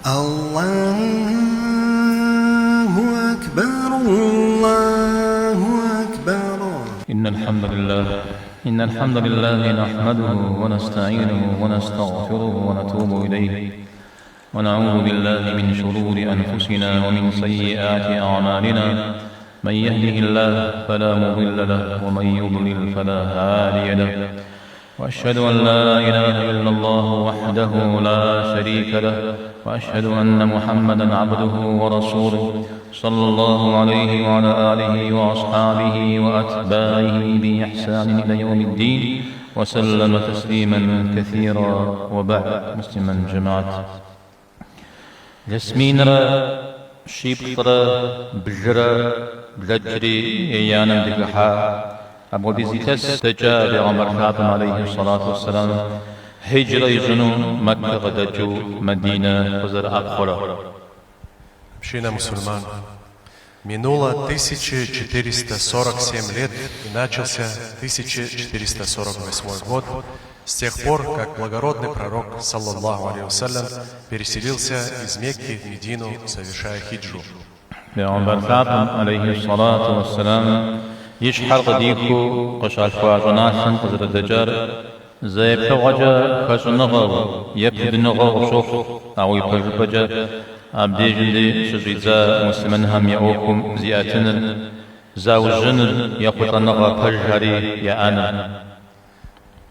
Аллаху акбар, Аллаху акбар. إن الحمد لله إن الحمد لله نحمده ونستعينه ونستغفره ونتوب إليه ونعوذ بالله من شرور أنفسنا ومن سيئات أعمالنا من يهده الله فلا مضل له ومن يضلل فلا هادي له وأشهد أن لا إله إلا الله وحده لا شريك له وأشهد أن محمدا عبده ورسوله صلى الله عليه وعلى آله وأصحابه وأتباعه بإحسان إلى يوم الدين وسلم تسليما كثيرا وبعد مسلما جماعة Илъэс минрэ щиплӏрэ блырэ блэкӏри еянэм дыхыхьа. Апхуэдиз илъэс дэкӏа Бегъымбар лъапӏэм алейхи сэлату уэсселам хьиджрэ ищӏыну Мэккэ къыдэкӏыу Мадинэ къызэрыӏэпхъуэрэ. Община мусульман. Минуло 1447 лет и начался 1448 год с тех пор, как благородный пророк, саллаллаху алейхи вассалям, переселился из Мекки в Медину, совершая хиджру. Бегъымбар лъапӏэм алейхи сэлату уэсселам и щхьэр къыдихыу къыщалъхуа щӏыналъэм къызэрыдэкӏар зэ еплъыгъуэкӏэ хэщӏыныгъэу е пудыныгъэу къыпщохъу, ауэ ипэжыпӏэкӏэ абдежым дей щыщӏидза муслъымэнхэм я ӏуэхум зиӏэтыныр, заужьыныр, ехъулӏэныгъэ пэжхэри яӏэныр.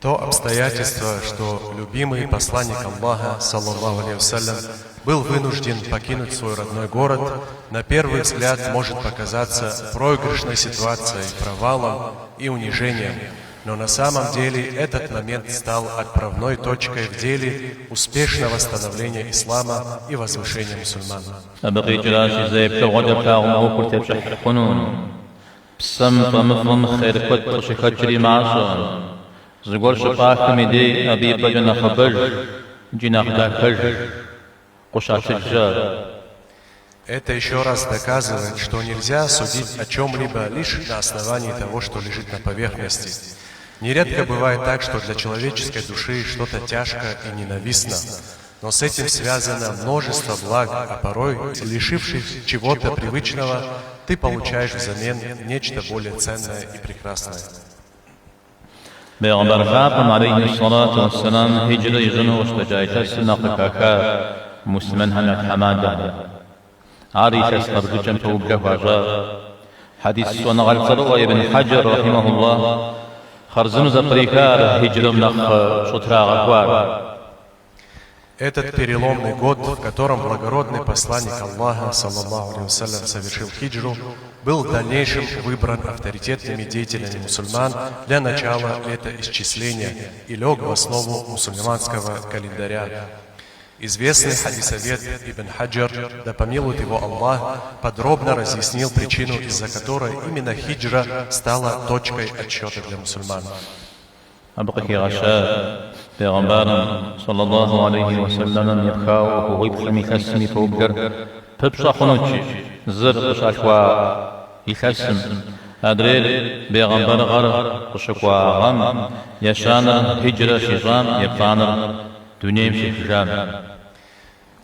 То обстоятельство, что любимый посланник Аллаха, саллаллаху алейхи вассалям, был вынужден покинуть свой родной город, на первый взгляд может показаться проигрышной ситуацией, провалом и унижением. Но на самом деле этот момент стал отправной точкой в деле успешного становления ислама и возвышения мусульман. Абы къикӏращи, зэ еплъыгъуэкӏэ плъагъум ӏуэхур тепщӏыхь хъуну. Псэм фӏэмыфӏым хъер куэд къыщыхэкӏри мащӏэкъым. Зыгуэр щыпӏахым и дей абы и пӏэкӏэ нэхъыбэж икӏи нэхъ дахэж къущатыжрэ. Это еще раз доказывает, что нельзя судить о чем-либо лишь на основании того, что лежит на поверхности. Нередко бывает так, что для человеческой души что-то тяжко и ненавистно, но с этим связано множество благ, а порой, лишившись чего-то привычного, ты получаешь взамен нечто более ценное и прекрасное. Бегъымбар лъапӏэм алейхи сэлату уэсселам хьиджрэ ищӏыну къыщыдэкӏа илъэсыр нэхъ къыхаха муслъымэнхэм я тхьэмадэхэм. Ар илъэс къэбжыкӏэм пэублэ хуащӏа. Хьэдис щӏэныгъэлӏ цӏэрыӏуэ Ибн Хьэджэр рахьимэхуллах хъарзынэу зэпкъриха ар хьиджрэм нэхъ щӏытрагъэхуар. Этот переломный год, в котором благородный посланник Аллаха, саллаллаху алейхи вассалям, совершил хиджру, был в дальнейшем выбран авторитетными деятелями мусульман для начала летоисчисления и лег в основу мусульманского календаря. Известный хадисовед Ибн Хаджар, да помилует его Аллах, подробно разъяснил причину, из-за которой именно хиджра стала точкой отсчета для мусульман. Абы къыхигъэща бегъымбарым, саллаллаху алейхи уэсэлэмым, епхауэ ӏуэхугъуиплӏым илъэсым и пэублэр пыпщӏэ хъунут, жи. Зыр къыщалъхуа илъэсым, адрейр бегъымбарыгъэр къыщыкӏуа гъэм, ещанэр хьиджрэ щищӏам, еплӏанэр дунейм щехыжам.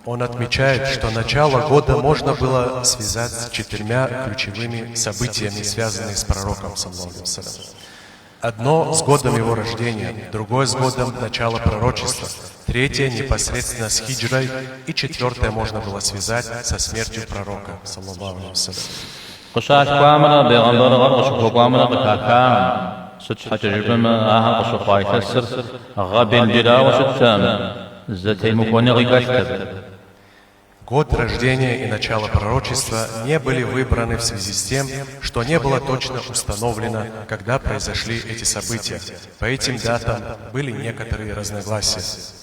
Он отмечает, что начало года можно было связать с четырьмя ключевыми событиями, связанными с пророком, саллаллаху алейхи. Одно с годом его рождения, другое с годом начала пророчества, третье непосредственно с хиджрой и четвертое можно было связать со смертью пророка, саллаллаху алейхи. Къыщалъхуамрэ бегъымбарыгъэр къыщыхуэкӏуамрэ къыхахам, сыт щхьэкӏэ жыпӏэмэ, ахэр къыщыхъуа илъэсыр гъэбелджылауэ щыттэкъым, зэтемыхуэныгъи хэлът абы. Год рождения и начало пророчества не были выбраны в связи с тем, что не было точно установлено, когда произошли эти события. По этим датам были некоторые разногласия.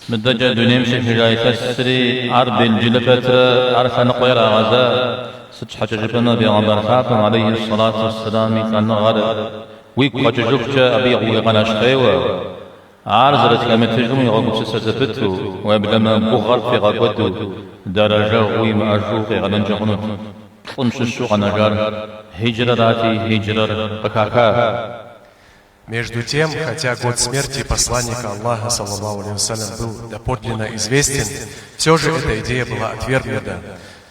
Мыдэкӏэ дунейм щехыжа илъэсри ар белджылы пэтрэ ар лъэныкъуэ ирагъэза, сыт щхьэкӏэ жыпӏэмэ, бегъымбар лъапӏэм алейхи сэлату уэсселам и лӏэныгъэр уигу къэкӏыжыхукӏэ абы уигъэнэщхъейуэ, Ар зэрытхэмытыжым уигъэгупсысэ зэпыту, уеблэмэ гугъэр пфӏигъэкӏуэду, дэрэжэгъуи уимыӏэжу укъигъэнэнкӏэ хъунут. Плӏым щыщу къэнэжар хьиджрэрати, хьиджрэр къыхаха. Между тем, хотя год смерти посланника Аллаха, саллаллаху алейхи вассалям, был доподлинно известен, все же эта идея была отвергнута,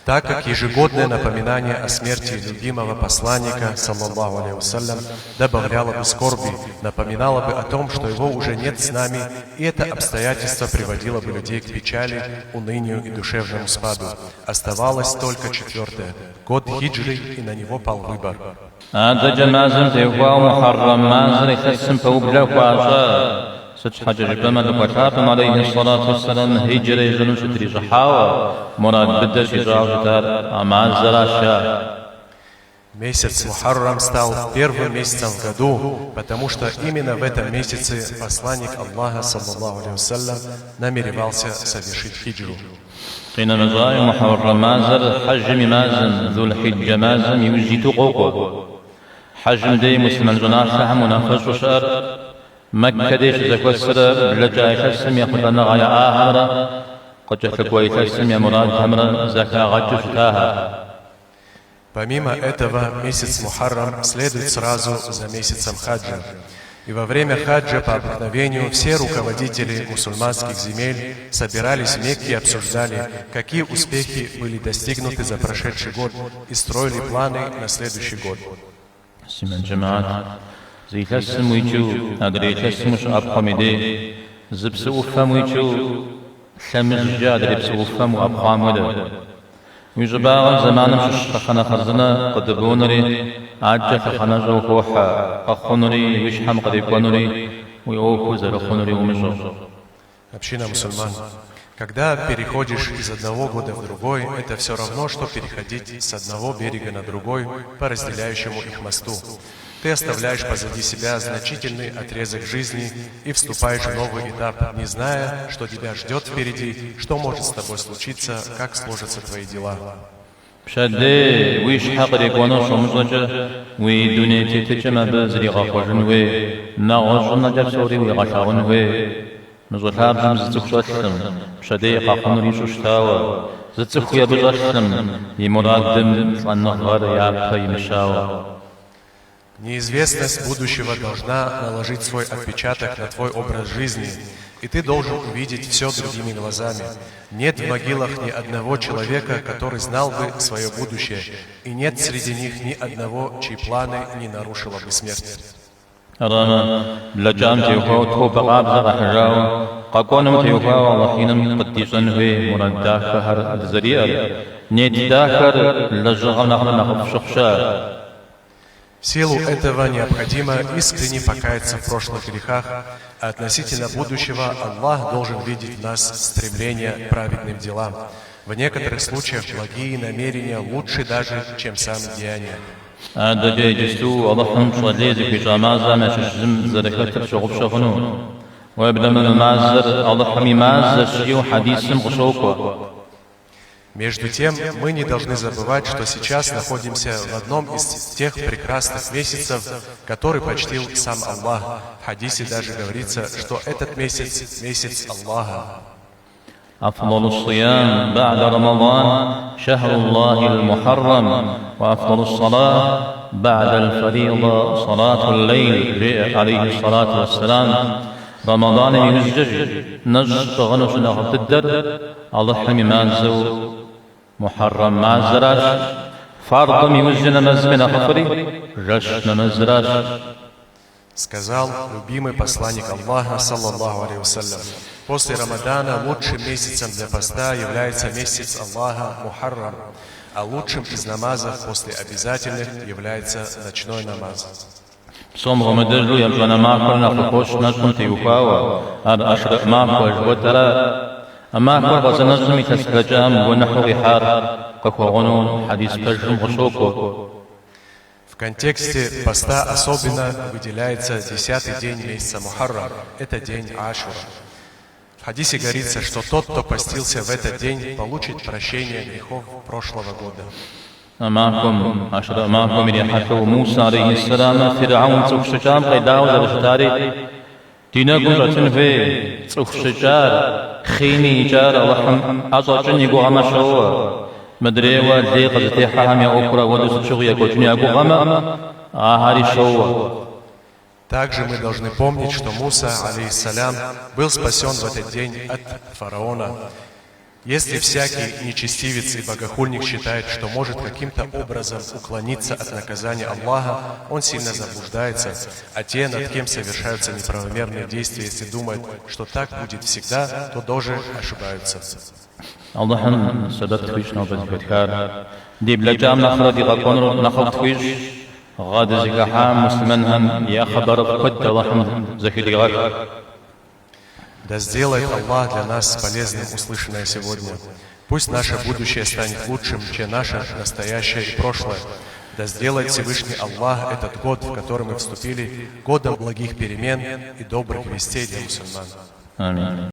так как ежегодное напоминание о смерти любимого посланника, саллаллаху алейхи вассалям, добавляло бы скорби, напоминало бы о том, что его уже нет с нами, и это обстоятельство приводило бы людей к печали, унынию и душевному спаду. Оставалось только четвертое – год хиджры, и на него пал выбор. Адэкӏэ мазэм теухуауэ Мухьэррэм мазэр илъэсым пэублэ хуащӏа, сыт щхьэкӏэ жыпӏэмэ Лӏыкӏуэ лъапӏэм алейхи сэлату уэсселам хьиджрэ ищӏыну щытрищӏыхьауэ, мурад быдэ щищӏауэ щытар а мазэращ жаӏэ. Месяц Мухаррам стал первым месяцем в году, потому что именно в этом месяце посланник Аллаха, саллаллаху алейхи вассалям, намеревался совершить хиджру. Къинэмыщӏауи, Мухьэррэм мазэр хьэжым и мазэм, Зул-Хьиджджэ мазэм и ужь иту къокӏуэ. Хьэжым дей муслъымэн щӏыналъэхэм унафэщӏу щыӏэр Мэккэ дей щызэхуэсрэ блэкӏа илъэсым ехъулӏэныгъэ яӏахэмрэ къыкӏэлъыкӏуэ илъэсым я мурадхэмрэ зэхагъэкӏыу щытахэр. Помимо этого, месяц Мухаррам следует сразу за месяцем хаджа. И во время хаджа по обыкновению все руководители мусульманских земель собирались в Мекке и обсуждали, какие успехи были достигнуты за прошедший год и строили планы на следующий год. Муслъымэн джэмэхьэт, зы илъэсым уикӏыу, адрей илъэсым ущыӏэпхъуэм и дей, зы псы ӏуфэм уикӏыу, лъэмыжкӏэ адрей псы ӏуфэм уӏэпхъуам хуэдэ. Уи щӏыбагъым зэманым щыщ лъэхъэнэ хъарзынэ къыдыбонэри, адэкӏэ лъэхъэнэщӏэ ухохьэ, къэхъунури, уи щхьэм кърикӏуэнури, уи ӏуэхур зэрыхъунури умыщӏэу. Община мусульман. Когда переходишь из одного года в другой, это все равно, что переходить с одного берега на другой по разделяющему их мосту. Ты оставляешь позади себя значительный отрезок жизни и вступаешь в новый этап, не зная, что тебя ждет впереди, что может с тобой случиться, как сложатся твои дела. Пщэдей уи щхьэ кърикӏуэнур щумыщӏэкӏэ, уи дуней тетыкӏэм абы зригъэхъуэжын хуей, нэгъуэщӏынэкӏэ псори уигъэлъагъун хуей. Мы щӏы лъабжьэм зы цӏыху щӏэлъым, пщэдей къэхъунур ищӏэу щытауэ, зы цӏыхуи абы щӏэлъым, и мурадым лӏэныгъэр япэ имыщауэ. Неизвестность будущего должна наложить свой отпечаток на твой образ жизни, и ты должен увидеть все другими глазами. Нет в могилах ни одного человека, который знал бы свое будущее, и нет среди них ни одного, чьи планы не нарушила бы смерть. Арамэ, блэкӏам теухуауэ тобэ къабзэ къэхьыжауэ, къэкӏуэнум теухуауэ Алыхь Иным къыддищӏэн хуей мурад дахэхэр дызэриӏэр, нет дахэр лэжьыгъэм нэхърэ нэхъыфӏ щыхъу щыӏэ. В силу этого необходимо искренне покаяться в прошлых грехах, а относительно будущего Аллах должен видеть в нас стремление к праведным делам. В некоторых случаях благие намерения лучше даже, чем сами деяния. Адэкӏэ иджысту Алыхьым пщӏэ лей зыхуищӏа мазэм ящыщ зым дызэрыхэтыр тщыгъупщэ хъуну. Уеблэмэ мы мазэр Алыхьым и мазэщ жиӏэу хьэдисым къыщокӏуэ. Между тем, мы не должны забывать, что сейчас находимся в одном из тех прекрасных месяцев, который почтил сам Аллах. В хадисе даже говорится, что этот месяц – месяц Аллаха. أفضل الصيام بعد رمضان شهر الله المحرم وأفضل الصلاة بعد الفريضة صلاة الليل жеӏэ عليه الصلاة والسلام. Рэмэданым иужькӏэ нэщӏ пӏыгъыну щынэхъыфӏ дыдэр Алыхьым и мазэу Мухьэррэм мазэращ. Фардым иужькӏэ нэмэзым и нэхъыфӏри жэщ нэмэзращ. Сказал любимый посланник Аллаха, саллаллаху алейхи вассалям, после Рамадана лучшим месяцем для поста является месяц Аллаха Мухаррам, а лучшим из намазов после обязательных является ночной намаз. Псом хуэмыдэжу епщӏанэ махуэр нэхъ къыхощ нэщӏым теухуауэ, ар ӏэшрыӏ махуэ жыхуэтӏэра. А махуэр къэзынэщӏым илъэс блэкӏам гуэныхьу къихьар къыхуэгъуну хьэдис пэжым къыщокӏуэ. В контексте поста особенно выделяется 10-й день месяца Мухаррам, это день Ашура. В хадисе говорится, что тот, кто постился в этот день, получит прощение грехов прошлого года. А махуэм, ӏэшрыӏ махуэм ирихьэлӏэу Мусэ алейхьиссэлам Фирхьэун цӏыху щыкӏам къелауэ зэрыщытари ди нэгум щӏэтын хуей, цӏыху щыкӏар, хъийми икӏар Алыхьым ӏэщӏэкӏын и гугъэмэ щоуэ. Мыдрейуэ лей къызытехьэхэм я ӏуэхур ауэдэу сыт щыгъуи екӏуэкӏын я гугъэмэ, ахэри щоуэ. Также мы должны помнить, что Муса, алейхиссалям, был спасен в этот день от фараона. Если всякий нечестивец и богохульник считает, что может каким-то образом уклониться от наказания Аллаха, он сильно заблуждается. А те, над кем совершаются неправомерные действия, если думают, что так будет всегда, то тоже ошибаются. Аллахьым сэбэп тхуищӏ нобэ зэхэтхар. Ди блэкӏам нэхърэ ди къэкӏуэнур нэхъыфӏ тхуищӏ. Гъэ дызыхыхьам муслъымэнхэм я хъыбарыфӏ куэд Аллахьым зэхыдигъэх. Да сделает Аллах для нас полезным услышанное сегодня. Пусть наше будущее станет лучшим, чем наше настоящее и прошлое. Да сделает Всевышний Аллах этот год, в который мы вступили, годом благих перемен и добрых вестей для мусульман. Аминь.